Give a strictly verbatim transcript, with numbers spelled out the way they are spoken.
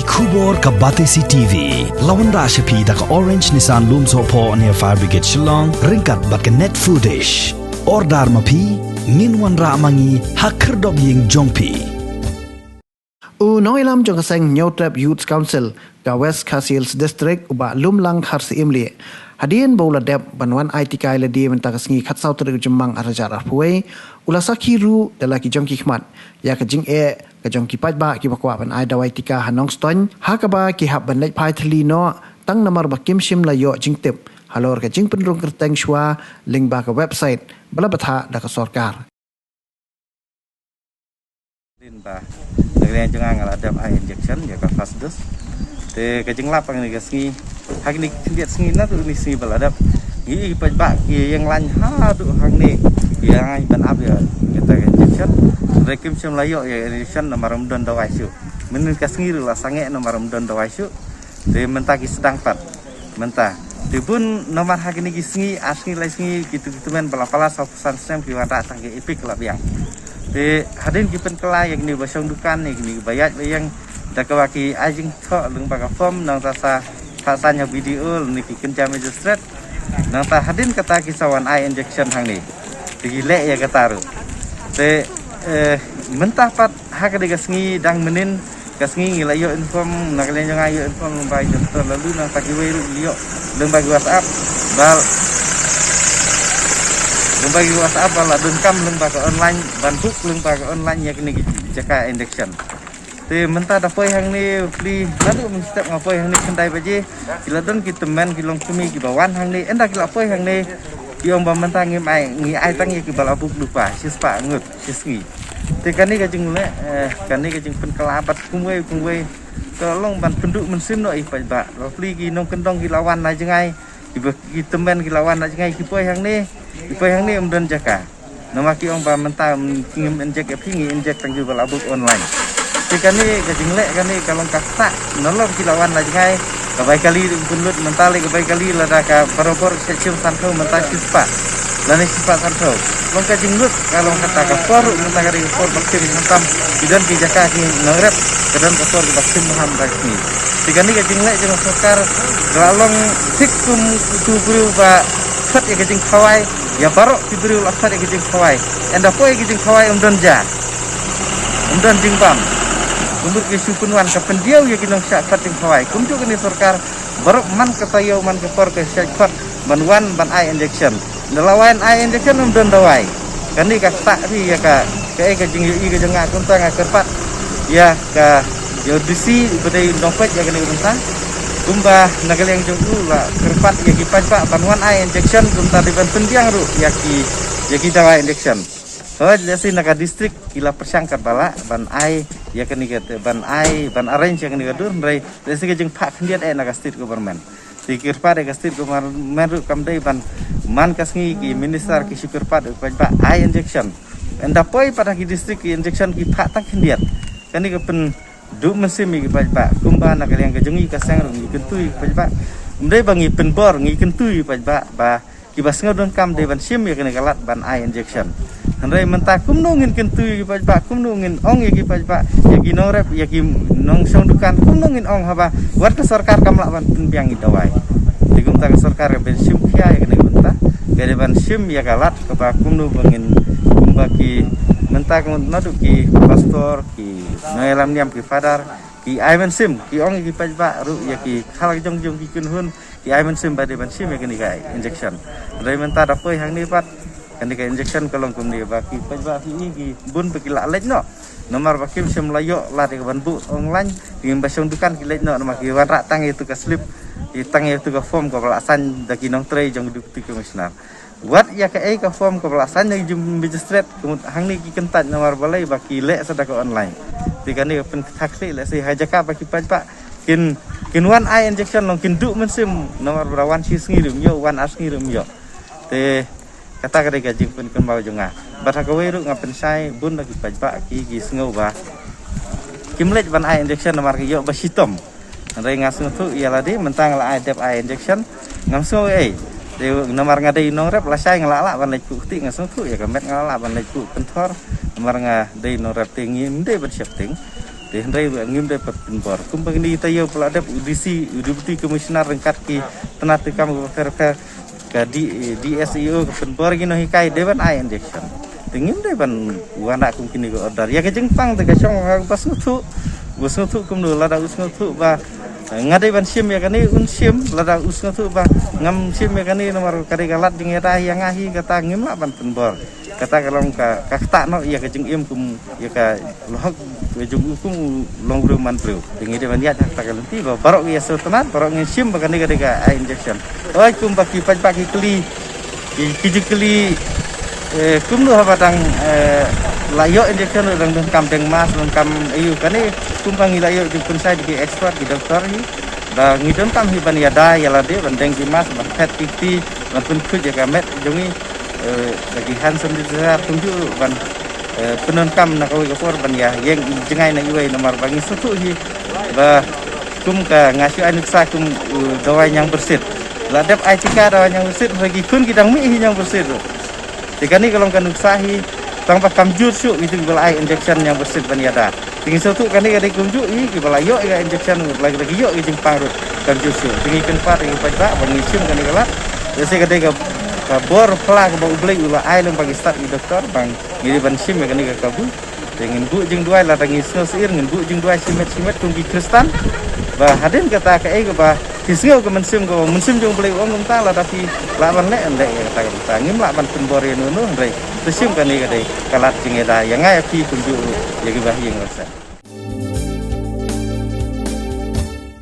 Khubor ka Batesi T V la wanrah sha phi da ka Orange Nissan Lumsohphoh near Fire Brigade Shillong, ryngkat bad ka Net Foodish. Order ma phi, ngin wanrah ma ngi ha khyrdop ïing jong phi. U nongïalam jong ka seng Hynñiewtrep Youth Council ka West Khasi Hills District, u Bah Lumlang Kharsyiem, la ong hadien ba u la dep ban wan ai tika ïalade mynta ka sngi khatsaw tarik u Jymmang arhajar arphew wei, u la sakhi ruh da la ki jong ki khmat ïa ka jingeh ka jong ki paidbah kiba kwah ban ai dawai tika ha Nongstoiñ, ha kaba ki hap ban leit phai thylli noh tang namar ba kim shym la ïoh jingtip halor ka jingpynrung kyrteng shuwa lyngba ka website ba la bthah da ka sorkar. Hadien ba na ka liang jong nga nga la dep ai injection ïa ka first dose. Te ka jinglap ha kane ka sngi, ha kine ki khyndiat sngi naduh kine ki sngi ba la dep, ngi i ki paidbah ki ïeng lain haduh hangne ïa ngi ban ap ïa kata ka injection. Hynrei kim shym la ïoh ïa injection namar ym don dawai shuh. Mynnin ka sngi ruh la sangeh namar ym don dawai shuh. Te mynta ki sdang pat mynta. Te bun namar ha kine ki sngi, ar sngi lai sngi, kitu ki tymmen ba la palat saw phew san snem ki wanrah tang ki EPIC la biang. Te hadien ki pynkylla ïa kine ba shong dukan, ïa kine ba ïaid ba ïeng, da kaba ki ai jingthoh lyngba ka form, nangta sa phah saiñ ha BDO lane ki kynja magistrate. Nangta hadien kata ki sa wan ai injection hangne. Te ki leh ïa kata ruh. Te, eh, mynta pat ha kane ka sngi dang mynnin ka sngi ngi la ïoh inform, na ka liang jong nga ïoh inform lyngba ki doktor, la lum nangta kiwei ruh ngi ïoh lyngba ki WhatsApp. Ba lyngba ki WhatsApp ba la donkam lyngba ka online, ban book lyngba ka online ïa kine ki jaka injection. Te mynta da poi hangne pli, naduh mynstep nga poi hangne khyndai baje, ki la don ki tymmen ki longkmie kiba wan hangne, ynda ki la poi hangne ki ong ba mynta ngim ai, ngi ai tang ïa kiba la book lypa, shispah ngut shi sngi. Te kane ka jingleh, eh, kane ka jingpynkylla pat kumwei kumwei ka long ban pynduh mynsiem noh ïa ki paidbah. Ba pli ki nongkyndong ki la wan na jngai, kiba ki tymmen ki la wan na jngai, ki poi hangne, ki poi hangne ym don jaka. Namar ki ong ba mynta, mm, ngim inject ïa phi, ngi inject tang kiba la book online. Te kane ka jingleh kane ka long ka ktah, nalor ki la wan na jngai, ka bai kali ruh pynlut, mynta lei ka bai kali lada ka barabor sha shiphew sanphew, mynta shispah lane shispah sanphew. Long ka jinglut, ka long kata ka por ruh mynta ka dei ka por ba khim, khamtam ki don ki jaka ki nongrep, ka don ka por ba khim maham da ki. Te kane ka jingleh jong ka sorkar ka la long thik kum utu u briew ba khot ïa ka jingkhawai, ïa baroh ki briew la khot ïa ka jingkhawai. Ynda poi ïa ka jingkhawai ym don ja, ym don jingbam. Kumba ki shu pynwan ka pyndiaw ïa ki nongshah khot jingkhawai. Kumjuh kane sorkar, baroh man ka taïew man ka por ka shah khot ban wan ban ai injection. Ynda la wan ai injection ym don dawai. Kane ka ktah ri ïa ka, kaei ka jingïohi ka jong nga, kumta nga kyrpad ïa ka, ïa u DC ba dei u nongpeit ïa kane ka bynta. Kumba na ka liang jong u la kyrpad ïa ki paidbah ban wan ai injection, kumta dei ban pynbiang ruh ïa ki, ïa ki dawai injection. Hooid, lehse na ka district ki la pyrshang katba lah ban ai ïa kane ka, ban ai, ban arrange ïa kane ka dur, hynrei lehse ka jingphah khyndiat eh na ka state government. Te kyrpad ïa ka state government ruh kam dei ban, man ka sngi ki minister ki shu kyrpad ïa ki paidbah ai injection. Ynda poi pat ha ki district ki injection ki phah tang khyndiat. Kane ka pynduh mynsiem ïa ki paidbah. Kumba na ka liang ka jong ngi ka seng ruh ngi kyntu ïa ki paidbah. Ym dei ba ngi pynbor, ngi kyntu ïa ki paidbah ba kiba sngew donkam dei ban shim ïa kane ka lad ban ai injection. Hynrei mynta kumno ngin kyntu ïa ki paidbah, kumno ngin ong ïa ki paidbah, ïa ki nongrep, ïa ki nongshong dukan, kumno ngin ong haba wat ka sorkar kam lah ban pynbiang ïa ki dawai. Te kumta ka sorkar ka ban shim khia ïa kane ka bynta, ka dei ban shim ïa ka lad kaba kumno ba ngin, kumba ki mynta ka naduh ki pastor, ki nongïalam niam, ki father, ki ai mynsiem, ki ong ïa ki paidbah ruh, ïa ki khalak jong jong ki kynhun, ki ai mynsiem ba dei ban shim ïa kane ka injection. Hynrei mynta da poi hangne pat, kane ka injection ka long kumne ba ki paidbah ki i ki bun ba ki la leit noh. Namar ba kim shym la ïoh lad ïa ka ban book online, ki ba shong dukan ki leit noh namar ki wanrah tang ïa tu ka slip, ïa tang ïa tu ka form kaba la sign da ki nongtrei jong u Deputy Commissioner. Wat ïa kaei ka form kaba la sign da ki magistrate, ka mut hangne ki kyntait namar balei ba ki leh sa da ka online. Te kane ka pynthak leh lehse ha jaka ba ki paidbah kin, kin wan ai injection long kin duh mynsiem namar ba wan shi sngi ruh ym ïoh, wan ar sngi ruh ym ïoh. Te kata ka dei ka jingpynkynmaw jong nga. Bad ha kawei ruh nga pynshai bun na ki paidbah ki, ki sngew ba kim leit ban ai injection namar ki ïoh ba shitom. Hynrei nga sngewthuh ïa lade mynta nga la ai dep ai injection. Ngam sngew ei. Te namar nga dei nongrep lashai nga la lah ban leit kuh kti, nga sngewthuh ïa ka met nga la lah ban leit kuh kynthor. Namar nga dei nongrep te ngim dei ban sheptieng. Hynrei ngim dei pat pynbor. Kumba kine taïew ba la dep u D C, u Deputy Commissioner ryngkat ki tnat treikam kiba pher pher, ka D-, D S E O ka pynbor ki nonghikai dei ban ai injection. Te ngim dei ban wanrah kum kine ka order. Ïa ka jingpang te ka shong ha uba sngewthuh. Uba sngewthuh kumno, lada u sngewthuh ba, eh, nga dei ban shim ïa kane un shim, lada u sngewthuh ba ngam shim ïa kane namar ka dei ka lad jingïada ïa nga hi, kata ngim lah ban pynbor. Kata ka long ka, ka ktah noh ïa ka jingim kum ïa ka lehok ka jong u kum u long briew man briew. Te ngi dei ban ïaid ha kata ka lynti ba baroh ki ïasngewtynnat, baroh ngin shim ba kane ka dei ka ai injection. Oi, kumba ki paidbah ki kylli, ki, ki jingkylli, eh, kumno haba dang, eh, la ïoh injection, dang donkam deng mask, donkam aïu, kane kumba ngi la ïoh jingpynshai da ki expert, ki doktor hi ba ngi donkam hi ban ïada ïa lade, ban deng ki mask, ban phet ki kti, ban pynkhuid ïa ka met jong ngi, eh, da ki hand sanitizer, kumjuh ban, eh, pyndonkam na kawei ka por ban ïa ïeng jngai na iwei, namar ba ngi sngewthuh hi ba kum ka, nga shu ai nuksa kum, eh, dawai ñiangbrsit. La dep ai tika dawai ñiangbrsit, hynrei ki khun ki dang mih hi ñiangbrsit. Te kane ka long ka nuksa hi, tang ba kam jur shuh ïa kitu kiba la ai injection ñiangbrsit ban ïada. Te ngi sngewthuh kane ka dei kumjuh hi, kiba la ïoh ïa ka injection, la ki ïoh ïa ka jingpang ruh kam jur shuh. Te ngi kynpat ïa ki paidbah ba ngin shim kane ka lad. Ïa se ka dei ka, ka bor pla kaba U Blei u la ai lem ba ki stad ki doktor ba ngi dei ban shim ïa kane ka kabu. Te ngin buh jingduwai, lada ngi sngew syiar ngin buh jingduwai shimet shimet kum ki Khristan. Ba hadien kata kaei kaba phi sngew ka mynsiem, ka mynsiem jong U Blei u ong kumta, lada phi lah ban leh, leh ïa kata ka bynta. Ngim lah ban pynbor ïa uno uno, hynrei to shim kane ka dei ka lad jingïada ïa nga ïa phi kumjuh ïa kiba ha ïing ha sem.